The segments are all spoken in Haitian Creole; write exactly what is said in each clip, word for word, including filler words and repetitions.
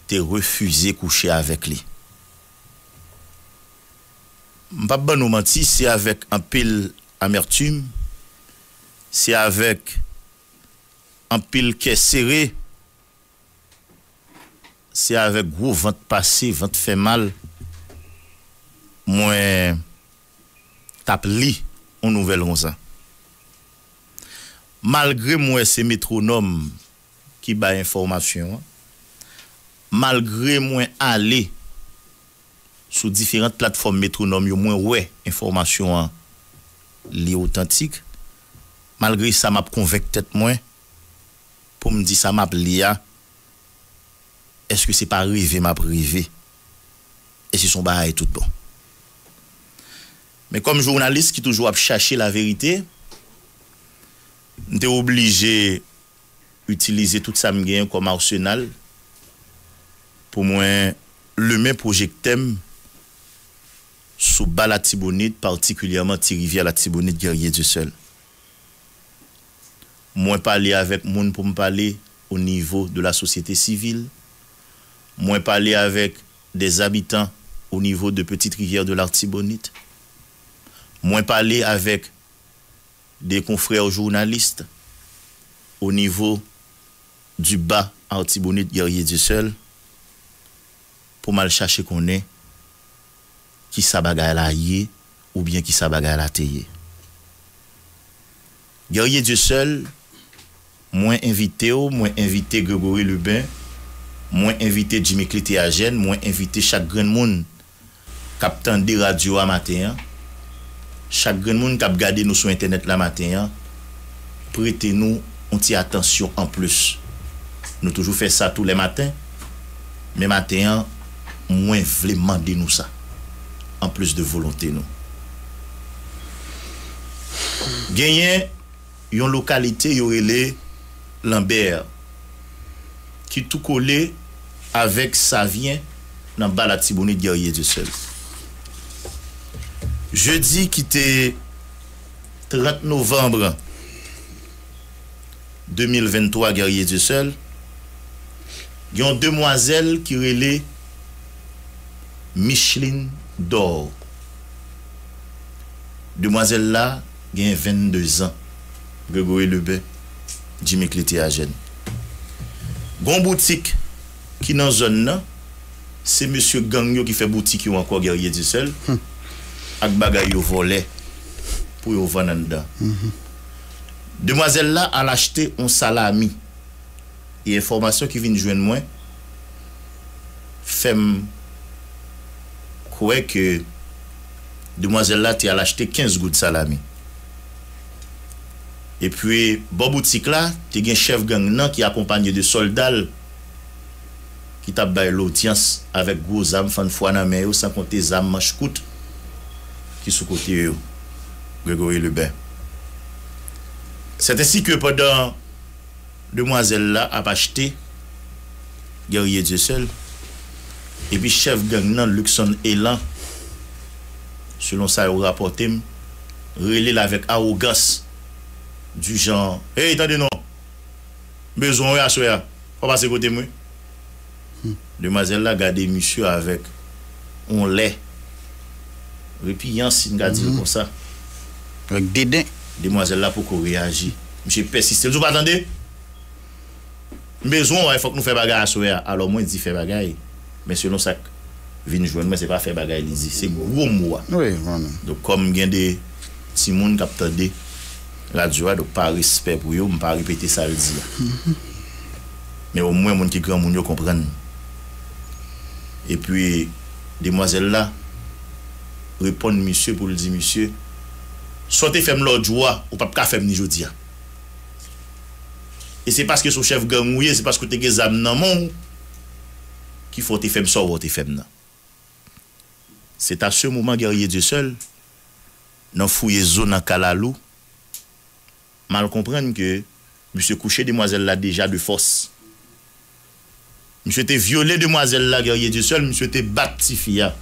te refize kouche avèk li. M p ap ban nou manti, se avèk anpil amètim, se avèk anpil kè sere, se avèk gwo vant pase, vant fè mal, mwen t ap li yon nouvèl konsa. Malgre m wè se Metwonòm ki bay enfòmasyon an, malgre mwen ale sou diferan platfòm Metwonòm yo, mwen wè enfòmasyon an li otantik. Malgre sa, m ap konvenk tèt mwen pou m di sa m ap li a, èske se pa reve m ap reve? Èske se yon bagay tout bon? Men kòm jounalis ki toujou ap chache laverite, m te oblije itilize tout sa m genyen kòm asenal pou mwen limen pwojektè m sou ba Latibonit, patikilyèman Ti Rivyè Latibonit, Guerrier Dieuseul. Mwen pale avèk moun pou m pale o nivo de la sosyete sivil. Mwen pale avèk des habitants au niveau de Petite Rivière de l'Artibonite. Mwen pale avèk de confrères journalistes au niveau du Bas Artibonite Guerrier Dieuseul pou m al chache konnen kisa bagay la ye oubyen kisa bagay la te ye. Guerrier Dieuseul, mwen envite w, mwen envite Gregory Lubin, mwen envite Jimmy Clité Agène, mwen envite chak grenn moun k ap tande radyo a maten an, chak grenn moun k ap gade nou sou entènèt la maten an, prete nou yon ti atansyon anplis. Nou toujou fè sa tou lè maten, men maten an, mwen vle mande nou sa, anplis de volonte nou. Genyen yon lokalite yo rele Lanbè, ki tou kole avèk Savyen nan Ba Latibonit Guerrier Dieuseul. Jedi ki te trant novanm de mil venntwa, Guerrier Dieuseul, gen yon demwazèl ki rele Micheline Dor. Demwazèl la gen venndezan. Gregory Lubin, Jimmy Clité Agène. Gon boutik ki nan zòn nan, se mesye gang yo ki fè boutik yo ankò, Guerrier Dieuseul, ak bagay yo vòlè pou yo vann anndan. Demwazèl la al achte yon salami. E enfòmasyon ki vin jwenn mwen fè m kwè ke demwazèl la te al achte kenz goud salami. Epi, bò boutik la, te gen chèf gang nan ki akonpanye de sòlda l ki t ap bay lodyans avèk gwo zam fann fwa nan men yo, san konte zam manch kout ki sou kote yo, Gregory Lubin. Sèt ensi ke pandan demwazèl la ap achte Guerrier Dieuseul, epi chèf gang nan, Luckson Elan, selon sa yo rapòte m, rele l avèk awogans, du genre, "Hey, tande non! M bezwen w wi aswè a. Fò w pase kote m wi." Demwazèl la gade misye avèk yon lè repiyans, si n ka di l konsa. Avèk deden. Demwazèl la poko reyaji. Misye pèsiste. L di, "Ou pa tande? M bezwen w, fòk nou fè bagay aswè a." Alò, mwen di fè bagay. Men selon sa k vin jwenn mwen, se pa fè bagay li di. Se gwo mo a. Wi, mwen menm. Donk, kòm gen de timoun k ap tande radyo a, donk pa respè pou yo, m pa repete sa l di a. Men omwen moun ki granmoun yo konprann. Epi, demwazèl la reponn misye pou l di misye, "Sa w te fè m lòt jou a, ou p ap ka fè m ni jodi a. E se paske se yon chèf gang ou ye, se paske w te gen zam nan men w, ki fè w te fè m sa w wè w te fè m nan." C'est à ce moment, Guerrier Dieuseul, nan fouye zo nan kalalou, m al konprann ke misye kouche demwazèl la deja de fòs. Misye te vyole demwazèl la, Guerrier Dieuseul, misye te bat tifi a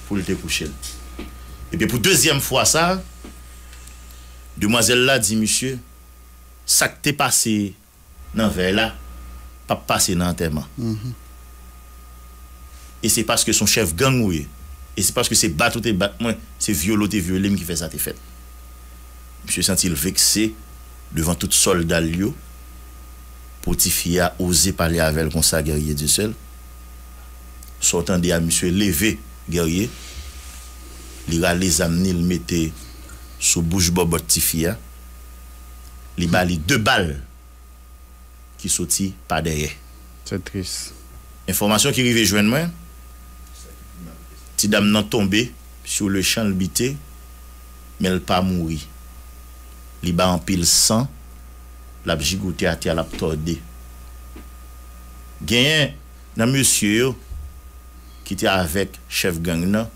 pou l te kouche l. Epi pou dezyèm fwa sa, demwazèl la di misye, "Sa k te pase nan vèy la p ap pase nan antèman." E se paske se yon chèf gang ou ye. E se paske se bat ou te bat mwen, se vyole w te vyole m ki fè sa te fèt. Misye santi l vekse devan tout sòlda l yo pou tifi a oze pale avè l konsa, Guerrier Dieuseul. Sa w tande a, misye leve, Guerrier. Li rale zam ni, l mete sou bouch bòbòt tifi a. Li ba li de bal ki soti pa dèyè. Se tris. Enfòmasyon ki rive jwenn mwen, ti dam nan tonbe, sou le chan l bite, men l pa mouri. Li bay anpil san, l ap jigote atè a, l ap tòde. Genyen nan mesye yo ki te avèk chèf gang nan,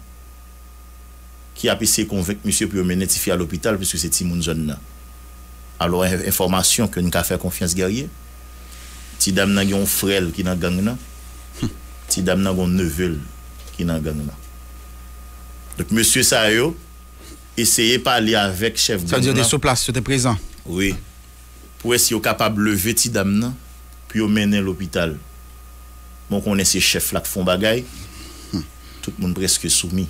ki ap eseye konvenk misye pou yo mennen tifi a lopital, piske se timoun zòn nan. Alò, en-, enfòmasyon ke n ka fè konfyans, Guerrier, ti dam nan gen yon frè l ki nan gang nan, ti dam nan gen yon neve l ki nan gang nan. Donk, mesye sa yo eseye pale avèk chèf gang nan. Sa vle di yo te sou plas, yo te prezan. Wi. Pou wè si yo kapab leve ti dam nan, pou yo mennen l lopital. Bon, konnen se chèf la k fè yon bagay, tout moun prèske soumi.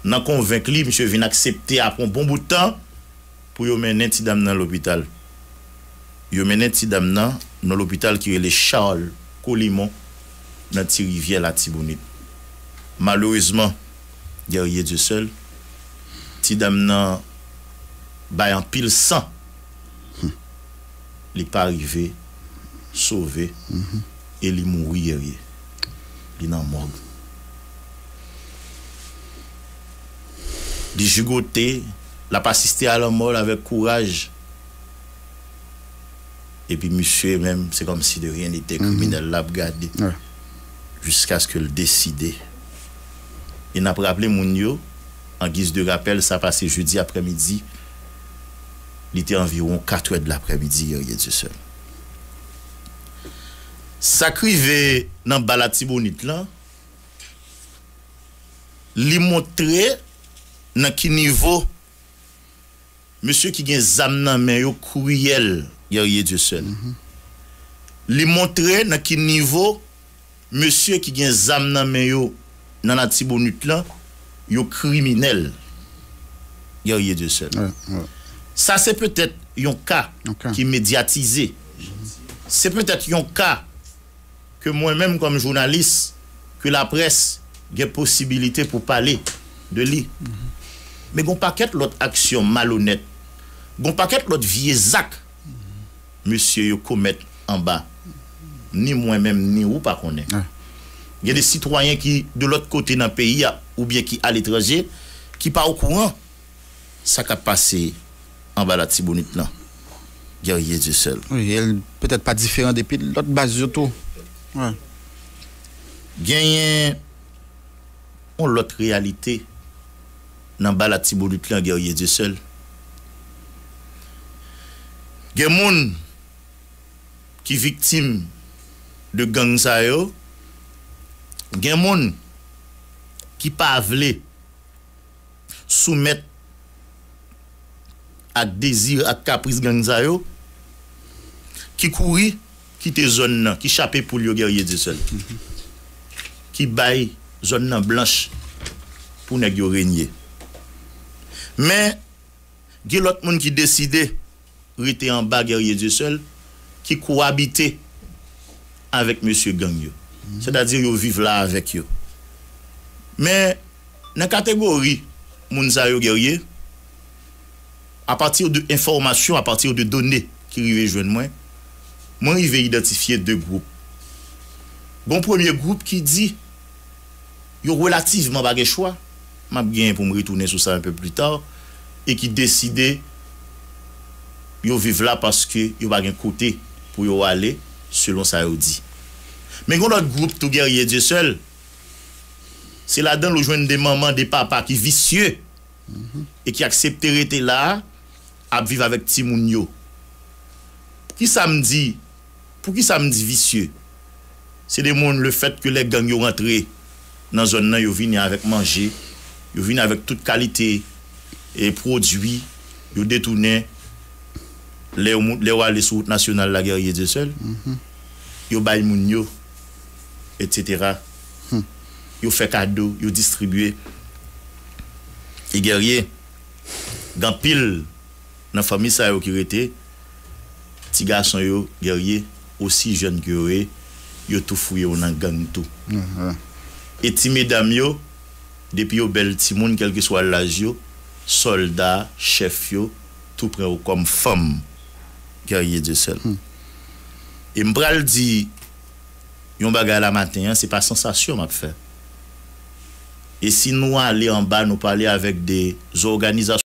Nan konvenk li, misye vin aksepte apre yon bon bout tan pou yo mennen ti dam nan lopital. Yo mennen ti dam nan nan lopital ki rele Charles Colimon nan Ti Rivyè Latibonit. Malerezman, Guerrier Dieuseul, ti dam nan bay anpil san. Li pa rive sove e li mouri, Guerrier. Li nan mòg. Li jigote, l ap asiste a lanmò l avèk kouraj. Epi misye menm, se kòmsi de rien n'était, kriminèl la ap gade. Jiskaske l deside. E n ap raple moun yo, an giz de rapèl, sa pase jedi aprèmidi, li te anviwon katrè de laprèmidi, Guerrier Dieuseul. Sa k rive nan ba Latibonit lan, li montre nan ki nivo mesye ki gen zam nan men yo kriyèl, Guerrier Dieuseul. Li montre nan ki nivo mesye ki gen zam nan men yo nan Latibonit lan, yo kriminèl, Guerrier Dieuseul. Sa se petèt yon ka ki medyatize. Se petèt yon ka ke mwen menm kòm jounalis, ke laprès gen posibilite pou pale de li. Men gon pakèt lòt aksyon malonèt, gon pakèt lòt vye zak mesye yo komèt anba. Ni mwen menm, ni ou pa konnen. Gen de sitwayen ki de lòt kote nan peyi a, oubyen ki aletranje, ki pa okouran sa k ap pase anba Latibonit lan. Guerrier Dieuseul. Wi, e l petèt pa diferan depi lòt baz yo tou. Genyen yon lòt reyalite nan ba Latibonit lan, Guerrier Dieuseul. Gen moun ki viktim de gang sa yo. Gen moun ki pa vle soumèt ak dezi, ak kapris gang sa yo, ki kouri kite zòn nan, ki chape poul yo, Guerrier Dieuseul, ki bay zòn nan blanch pou nèg yo renye. Men, gen lòt moun ki deside rete anba, Guerrier Dieuseul, ki kowabite avèk mesye gang yo. Sètadi yo viv la avèk yo. Men, nan kategori moun sa yo, Guerrier, apati de enfòmasyon, apati de done ki rive jwenn mwen, mwen rive idantifye de gwoup. Gon premye gwoup ki di yo relativman pa gen chwa, m ap genyen pou m retounen sou sa un peu plus tard, e ki deside yo viv la paske yo pa gen kote pou yo ale, selon sa yo di. Men gon lòt gwoup tou, Guerrier Dieuseul, se ladan l ou jwenn de manman, de papa ki visye e ki aksepte rete la a, ap viv avèk timoun yo. Poukisa m di, poukisa m di visye? Se de moun, lefètke lè gang yo rantre nan zòn nan, yo vini avèk manje, yo vini avèk tout kalite e pwodui, yo detounen. Lè yo mou-, lè yo ale sou wout nasyonal la, Guerrier Dieuseul, yo bay moun yo, etsetera. Yo fè kado, yo distribye. E Guerrier, gen anpil nan fanmi sa yo ki rete, ti gason yo, Guerrier, osi jèn ke yo ye, yo tou fouye yo nan gang tou. E ti medam yo, depi yo bèl timoun, kèlkeswa laj yo, sòlda, chèf yo, tou pran yo kòm fanm. Guerrier Dieuseul. E m pral di yon bagay la maten an, se pa sansasyon m ap fè. E si nou ale anba, nou pale avèk de òganizasyon